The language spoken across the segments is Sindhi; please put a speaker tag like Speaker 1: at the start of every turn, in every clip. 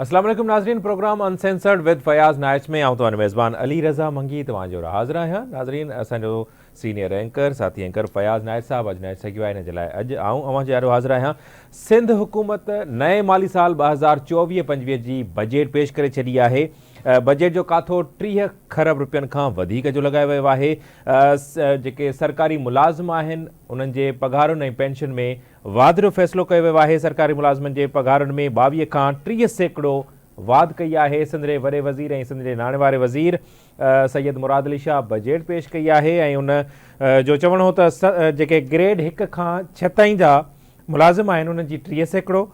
Speaker 1: اسلام عليڪم ناظرين پروگرام انسينسرڊ ود فياض نائچ ۾ آئون توهان جو ميزبان علي رضا منگي توهان جو حاضر آهيان. ناظرين اسان جو سينيئر اينڪر ساٿي اينڪر فياض نائچ صاحب اڄ نائچ سگهيو آهي ان جي لاء اڄ آئون اوهان جي آڏو حاضر آهيان. سنڌ حڪومت نئين مالي سال 2024-25 جي بجيٽ پيش ڪري ڇڏي آهي. بجيٽ جو ڪاٿو 30 کرب روپين کان وڌيڪ جو لڳايو ويو آهي. جيڪي سرڪاري ملازم آهن انهن جي پگهارن ۽ پينشن ۾ واڌ جو فيصلو ڪيو ويو آهي. سرڪاري ملازمن جي پگهارن ۾ 22 کان 30% واڌ ڪئي آهي. سنڌ جي وڏي وزير ۽ سنڌ جي ناڻي واري وزير سيد مراد علي شاهه بجيٽ پيش ڪئي آهي ۽ ان جو چوڻ هو ته جيڪي گريڊ 1 کان 6 تائين جا ملازم آهن انهن جي 30%،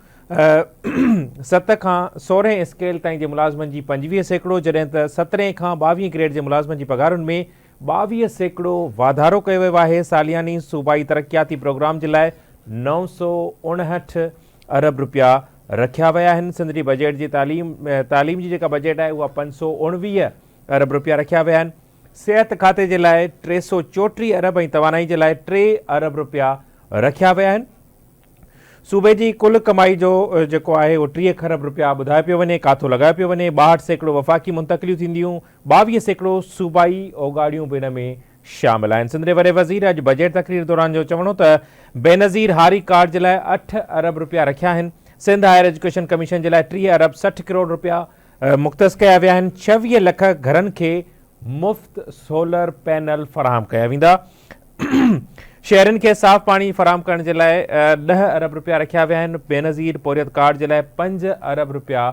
Speaker 1: 7 کان 16 اسڪيل تائين جي ملازمن جي 25% جڏهن ته سترهين کان 22 گريڊ جي ملازمن جي پگهارن ۾ 22% واڌارو ڪيو ويو آهي. سالياني صوبائي ترقياتي پروگرام جي لاء 959 ارب رپيا رکيا ويا آهن. سنڌ جي بجيٽ جي تعليم تعليم جي جيڪا بجيٽ آهي اها 519 ارب رپيا رکيا ويا آهن. صحت کاتي جي لاء 334 ارب ۽ توانائي جي لاء 3 ارب رپيا رکيا ويا آهن. صوبي جي ڪل ڪمائي جو جيڪو آهي اهو 30 کرب رپيا ٻڌايو پيو وڃي، ڪاٿو لڳايو پيو وڃي، 62% وفاقي منتقليون ٿينديون، 22% صوبائي اوڳاڙيون به ان ۾ شامل آهن. سنڌ جي وڏي وزير اڄ بجيٽ تقرير دوران جو چوڻ هو ته بينظير هاري ڪارڊ جي لاء 8 ارب رپيا رکيا آهن، سنڌ هائير ايجوڪيشن ڪميشن جي لاء 30 ارب 60 ڪروڙ رپيا مختص ڪيا ويا آهن، 26 لک گهرن کي مفت سولر پينل فراهم ڪيا ويندا، شهرين کي صاف پاڻي فراهم ڪرڻ جي لاء 10 ارب رپيا رکيا ويا آهن، بينظير پورهيت ڪارڊ جي لاء 5 ارب رپيا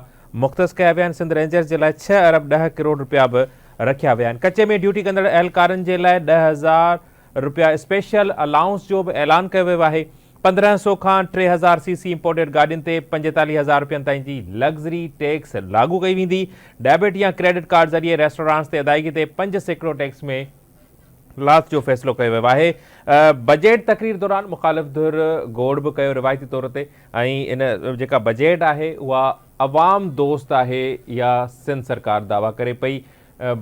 Speaker 1: مختص ڪيا ويا آهن، سنڌ رينجرز جي لاء 6 ارب 10 ڪروڙ رپيا به رکيا ويا آهن، ڪچي ۾ ڊيوٽي ڪندڙ اهلڪارن جي لاء 10,000 رپيا اسپيشل الائونس جو به اعلان ڪيو ويو آهي، 1500 کان 3000 سي سي امپورٽيڊ گاڏين تي 45,000 رپين تائين جي لگزري ٽيڪس لاڳو ڪئي ويندي، ڊيبٽ يا ڪريڊٽ ڪارڊ ذريعي ريسٽورانٽس تي ادائيگي تي 5% ٽيڪس ۾ لاٿ جو فيصلو ڪيو ويو آهي. بجيٽ تقرير دوران مخالف ڌر گوڙ به ڪيو روايتي طور تي ۽ ان جيڪا بجيٽ آهي اها عوام دوست آهي اها سنڌ سرڪار دعويٰ ڪري پئي.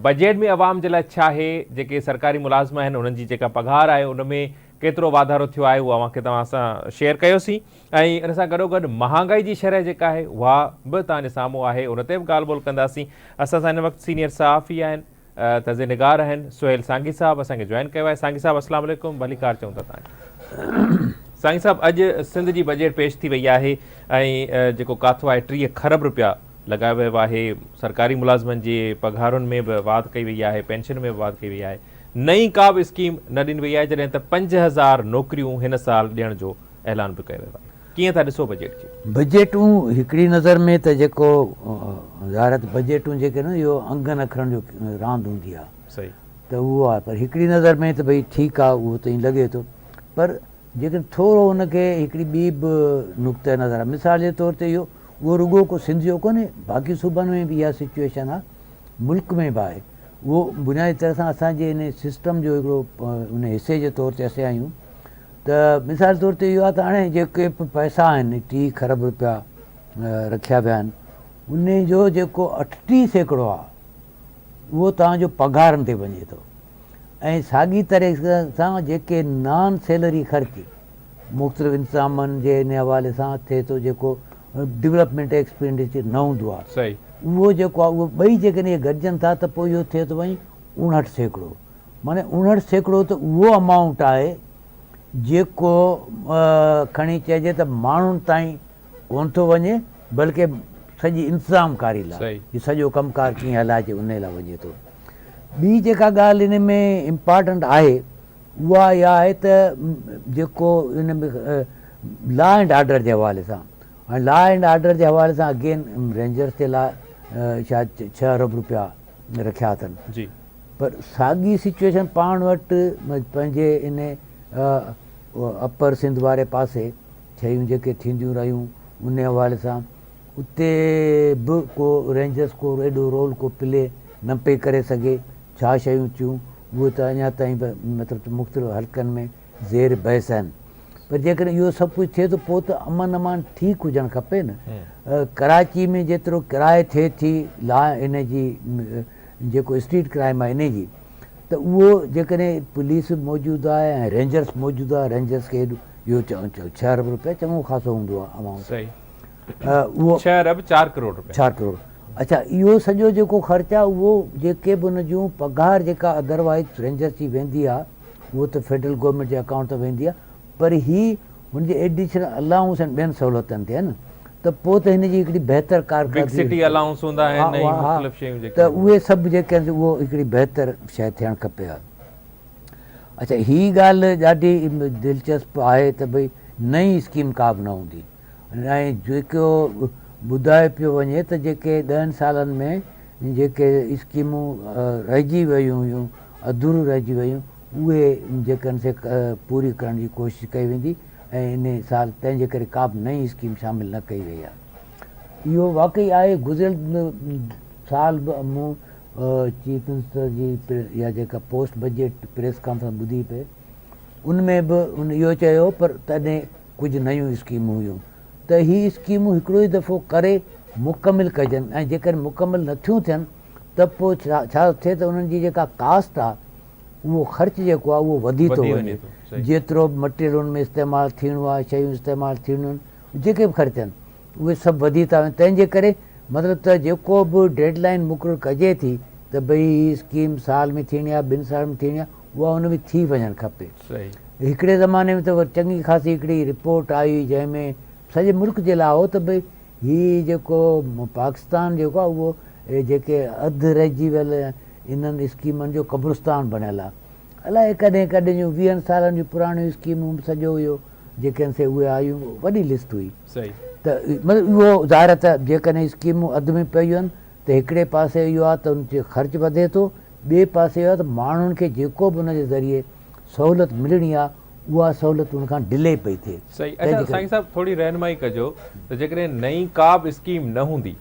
Speaker 1: بجيٽ ۾ عوام جي لاء ڇا آهي، جيڪي سرڪاري ملازم آهن انهن جي جيڪا پگهار آهي ان ۾ ڪيترو واڌارو ٿيو آهي اهو اوهان کي توهان سان شيئر ڪيوسين ۽ ان سان گڏوگڏ مهانگائي جي شرح جيڪا آهي اها به توهان جي سامهون آهي ان تي به ڳالهه ٻولهه ڪنداسين. اسان سان هن وقت سينيئر صحافي آهن تجزيه نگار آهن سهيل سانگي صاحب اسان کي جوائن ڪيو آهي. سانگي صاحب السلام عليڪم ڀليڪار چئون ٿا توهان کي. سانگي صاحب اڄ سنڌ جي بجيٽ پيش ٿي وئي آهي ۽ جيڪو ڪاٿو آهي 30 کرب رپيا لڳايو ويو آهي، سرڪاري ملازمن جي پگهارن ۾ به واڌ ڪئي وئي آهي، پينشن ۾ به واڌ ڪئي وئي آهي، نئين ڪا به اسڪيم نه ڏني وئي آهي جڏهن ته 5000 نوڪريون هن سال ڏيڻ جو اعلان به ڪيو ويو آهي. ڪيئن ٿا ڏسو بجيٽ کي؟
Speaker 2: بجيٽون هڪڙي نظر ۾ ته جيڪو ظاهر آهي ته بجيٽون جيڪي نه اهو انگن اکرن جو راند هوندي آهي
Speaker 1: صحيح
Speaker 2: ته اهو آهي پر هڪڙي نظر ۾ ته ڀئي ٺيڪ آهي اهو ته ائين لڳي ٿو پر جيڪڏهن ٿورو ان کي هڪڙي ٻي به نقطه نظر آهي مثال جي طور تي اهو اهو رڳو ڪو سنڌ جو ڪونهي باقي صوبن ۾ به اها سچويشن آهي ملڪ ۾ به آهي اهو بنيادي طرح سان اسان جي ان سسٽم جو هڪڙو ان حصي جي طور تي اسين آهيون ته مثال طور تي اهو آهي ته هاڻي جيڪي به پئسا آهن 30 کرب روپيا رکيا ويا آهن ان جو جيڪو 38% آهي اهو توهان جو پگهارن تي وڃي ٿو ۽ ساڳي طرح سان جيڪي نان سيلري خرچ مختلف انتظامن جي ان حوالي سان ٿئي ٿو جيڪو ڊولپمينٽ ايڪسپينڊيچر نه هوندو آهي اهو جيڪو آهي اهو ٻئي جيڪڏهن اهي گڏجن ٿا ته پوء اهو ٿئي ٿو وڃي 59% معني 59% ته اهو امائونٽ آهي جيڪو کڻي چئجي ته ماڻهن تائين ڪونه ٿو وڃي بلڪه سڄي انتظام ڪاري لاء هي سڄو ڪم ڪار ڪيئن هلائجي ان لاء وڃي ٿو. ٻي جيڪا ڳالهه ان ۾ امپارٽنٽ آهي اها اها آهي ته جيڪو ان ۾ لا اينڊ آرڊر جي حوالي سان هاڻي لا اينڊ آرڊر جي حوالي سان اگين رينجرس جي لاء شايد 6 ارب روپيا رکيا اٿن
Speaker 1: جي
Speaker 2: پر ساڳي سچويشن پاڻ وٽ پنهنجي ان اپر سنڌ واري پاسي شيون جيڪي ٿينديون رهيون ان حوالي سان اتي به ڪو رينجرس ڪو ايڏو رول ڪو پلي نه پئي ڪري سگهي ڇا شيون ٿيون اهي ته اڃا تائين به مطلب ته مختلف حلقن ۾ زير بحث آهن پر جيڪڏهن اهو سڀ ڪجهه ٿئي ٿو پوء ته امن امان ٺيڪ هجڻ کپي نه ڪراچي ۾ جيترو ڪرائي ٿئي ٿي لا ان جي جيڪو اسٽريٽ ڪرائم آهي ان جي ته اهو جيڪڏهن پوليس موجود آهي ۽ رينجرس موجود آهي رينجرس کي اهو 6 ارب روپيا چڱو خاصو هوندو آهي امائونٽ
Speaker 1: صحيح.
Speaker 2: اهو
Speaker 1: ڇهه ارب چار ڪروڙ روپيا.
Speaker 2: چار ڪروڙ اڇا اهو سڄو جيڪو خرچ آهي اهو جيڪي به ان جون پگهار جيڪا ادروائيز رينجرس جي ويندي آهي اهو ته فيڊرل گورنمينٽ جي اڪائونٽ تان ويندي آهي پر هي هن جي ايڊيشنل الائونس ۽ ٻين سهولتن تي آهي نه ته پوء ته هن جي هڪڙي بهتر
Speaker 1: بگ
Speaker 2: ڪارڪردگي
Speaker 1: سٽي الائونس هوندا
Speaker 2: ها
Speaker 1: آهن ۽
Speaker 2: ها ها
Speaker 1: مختلف شيون جيڪي
Speaker 2: ته
Speaker 1: آهن.
Speaker 2: اهي سڀ جيڪي آهن سي اهو هڪڙي بهتر شيء ٿيڻ کپي ها. اڇا هي ڳالهه ڏاڍي دلچسپ آهي ته ڀئي نئين اسڪيم ڪا به نه هوندي ۽ جيڪو ٻڌايو پيو وڃي ته جيڪي ڏهن سالن ۾ جيڪي اسڪيمون رهجي ويون هيون اڌوريون رهجي ويون اهي جيڪي آهن سي پوري ڪرڻ جي ڪوشش ڪئي ويندي ۽ ان سال تنهن جي ڪري ڪا به نئين اسڪيم شامل نه ڪئي وئي آهي. اهو واقعي آهي گذريل سال به مون چيف منسٽر جي اها جيڪا پوسٽ بجيٽ پريس ڪانفرنس ٻڌي پئي ان ۾ به ان اهو چيو پر تڏهن ڪجهه نيون اسڪيمون هيون ته هي اسڪيمون هڪڙو ئي دفعو ڪري مڪمل ڪجن ۽ جيڪڏهن مڪمل نٿيون ٿين ته پوء ڇا ٿئي ته انهن جي جيڪا ڪاسٽ آهي اهو خرچ جيڪو آهي اهو وڌي ٿو وڃي جيترو به مٽيريل ان ۾ استعمال ٿيڻو آهي شيون استعمال ٿيڻيون آهن جيڪي به خرچ آهن اهي سڀ وڌي ٿا وڃن تنهن جي ڪري مطلب ته جيڪو به ڊيڊ لائين مقرر ڪجي ٿي ته ڀئي هي اسڪيم سال ۾ ٿيڻي آهي ٻن سالن ۾ ٿيڻي آهي اها ان ۾ ٿي وڃڻ کپي. هڪڙي زماني ۾ ته چڱي خاصي هڪڙي رپورٽ آئي هئي جنهن ۾ سڄي ملڪ جي لاء هو ته ڀئي هي جيڪو پاڪستان جيڪو آهي اهو جيڪي اڌ رهجي ويل انهن اسڪيمن جو قبرستان بڻيل آهي. الائي ڪڏهن ڪڏهن جون ويهن سالن جون پراڻيون اسڪيمون به سڄو اهو جيڪي آهن سي اهي آيون وڏي لسٽ هئي ته مطلب اهو ظاهر آهي ته جيڪڏهن اسڪيمون اڌ ۾ پيون آهن ته هڪڙي پاسي اهو آهي ته ان تي خرچ وڌي ٿو ٻئي پاسي اهو آهي ته ماڻهن کي جيڪو به ان جي ذريعي سهولت ملڻي آهي اها سهولت ان کان ڊلي پئي ٿئي.
Speaker 1: صحيح اڇا سائين صاحب ٿوري رهنمائي ڪجو ته جيڪڏهن نئين ڪا به اسڪيم نه هوندي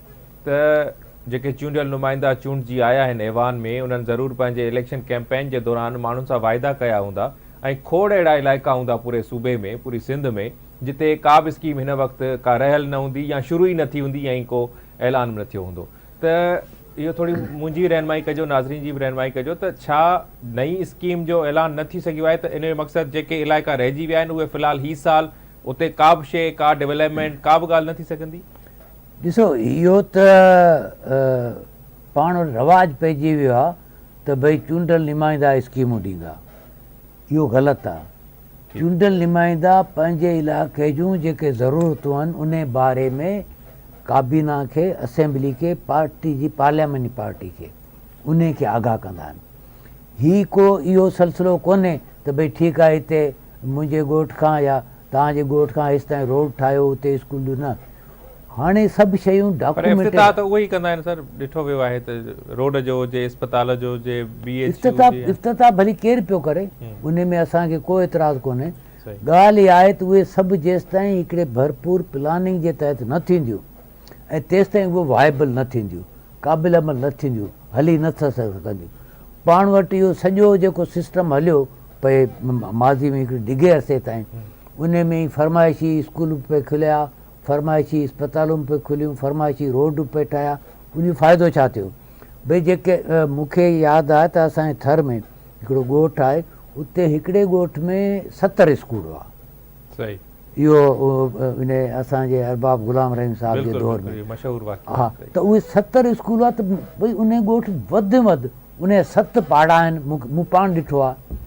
Speaker 1: ته جيڪي چونڊيل نمائندا چونڊجي آيا آهن ايوان ۾ انهن ضرور پنهنجي اليڪشن ڪيمپين جي دوران ماڻهن سان واعدا ڪيا هوندا ۽ کوڙ اهڙا علائقا هوندا پوري صوبي ۾ پوري سنڌ ۾ جتي ڪا به اسڪيم هن وقت ڪا رهيل نه هوندي يا شروع ئي نه ٿي هوندي ۽ ڪو اعلان به نه ٿيو هوندو ته اهو ٿوري منهنجي رهنمائي ڪجو ناظرين جي به رهنمائي ڪجو ته ڇا نئين اسڪيم جو اعلان نه ٿي سگهيو آهي ته ان جو مقصد جيڪي علائقا رهجي ويا آهن اهي في الحال هي سال اتي ڪا به شيء ڪا ڊولپمينٽ ڪا به ڳالهه نه ٿي سگهندي؟
Speaker 2: ڏسو اهو ته پاڻ وٽ رواج پئجي ويو آهي ته ڀئي چونڊيل نمائندا اسڪيمون ڏيندا اهو غلط آهي چونڊيل نمائندا پنهنجي علائقي جون جيڪي ضرورتون آهن انهي باري ۾ ڪابينا کي اسيمبلي کي پارٽي جي پارلياماني پارٽي کي انهي کي آگاهه ڪندا آهن هي ڪو اهو سلسلو ڪونهي ته ڀئي ٺيڪ آهي هتي منهنجي ڳوٺ کان يا توهان جي ڳوٺ کان هيستائين روڊ ٺاهيو اتي اسڪول ڏيو نه هاڻي سڀ شيون
Speaker 1: پر افتتاح ته اهي ئي ڪندا آهن سر ڏٺو ويو آهي ته روڊ جو هجي اسپتال جو هجي بي ايڇ يو هجي
Speaker 2: افتتاح ڀلي ڪير پيو ڪري ان ۾ اسان کي ڪو اعتراض ڪونهي ڳالهه اها آهي ته اهي سڀ جيستائين هڪڙي ڀرپور پلاننگ جي تحت نه ٿينديون ۽ تيستائين اهي وائبل نه ٿينديون قابل عمل نه ٿينديون هلي نه سگهنديون پاڻ وٽ اهو سڄو جيڪو سسٽم هليو پئي ماضي ۾ هڪڙي ڊگهي عرصي تائين ان ۾ فرمائشي اسڪول به پئي کليا فرمائشي اسپتالون به پئي کليون فرمائشي روڊ به پئي ٺاهيا ان جو فائدو ڇا ٿيو ڀئي جيڪي مون کي ياد آهي ته اسان جي ٿر ۾ هڪڙو ڳوٺ آهي اتي هڪڙي ڳوٺ ۾ 70 اسڪول هئا
Speaker 1: صحيح
Speaker 2: اهو ان اسان جي ارباب غلام رحيم صاحب جي دور ۾
Speaker 1: مشهور واقعو
Speaker 2: ها ته اهي 70 اسڪول هئا ته ڀئي ان ڳوٺ وڌ ۾ وڌ ان جا ست پاڙا آهن مون پاڻ ڏٺو آهي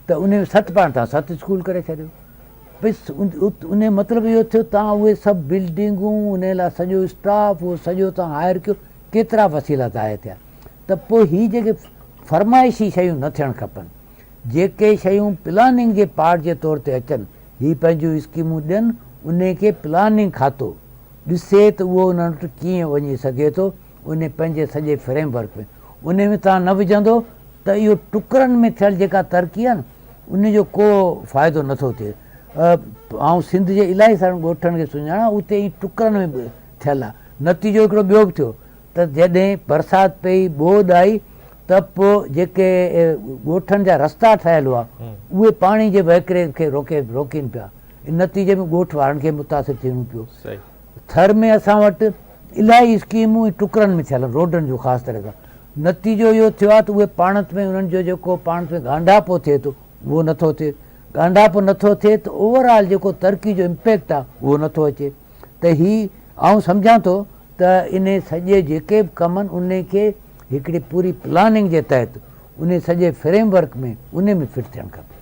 Speaker 2: ته ان ۾ ست پاڙا تان ست اسڪول ڪري ڇڏيو ڀئي ان جو مطلب اهو ٿيو تان اهي سڀ بلڊنگون ان لاء سڄو اسٽاف اهو سڄو تان هائر ڪيو ڪيترا وسيلا ضايع ٿيا ته پوء هي جيڪي فرمائشي شيون نه ٿيڻ کپن جيڪي شيون پلاننگ جي پارٽ جي طور تي اچن هي پنهنجون اسڪيمون ڏين انهي کي پلاننگ کاتو ڏسي ته اهو انهن وٽ ڪيئن وڃي سگهي ٿو انهي پنهنجي سڄي فريم ورڪ ۾ انهي ۾ توهان نه وجهندو ته اهو ٽڪرن ۾ ٿيل جيڪا ترقي آهي نه ان جو ڪو فائدو نٿو ٿئي. آئون سنڌ جي الاهي سارن ڳوٺن کي سڃاڻان اتي ائين ٽڪرن ۾ به ٿيل آهي. نتيجو هڪڙو ٻيو به ٿيو ته جڏهن برسات پئي ٻوڏ آئي ته پوء جيڪي ڳوٺن جا رستا ٺهيل هئا اهي پاڻي جي وهڪري کي روڪي روڪين پيا ان نتيجي ۾ ڳوٺ وارن کي متاثر ٿيڻو پيو. ٿر ۾ اسان وٽ الاهي اسڪيمون ۽ ٽڪرن ۾ ٿيل آهن روڊن جون خاص طرح سان نتيجو اهو ٿيو آهي ته اهي پاڻت ۾ انهن جو جيڪو پاڻت ۾ ڳانڍاپو ٿئي ٿو اهو نٿو ٿئي ڳانڍاپو نٿو ٿئي ته اوور آل جيڪو ترقي جو امپيڪٽ آهي اهو نٿو اچي ته هي آئون سمجهان ٿو ته انهي سڄي جيڪي به ڪم آهن انهي کي هڪڙي پوري پلاننگ جي تحت انهي سڄي فريم ورڪ ۾ انهي ۾ فٽ ٿيڻ کپي.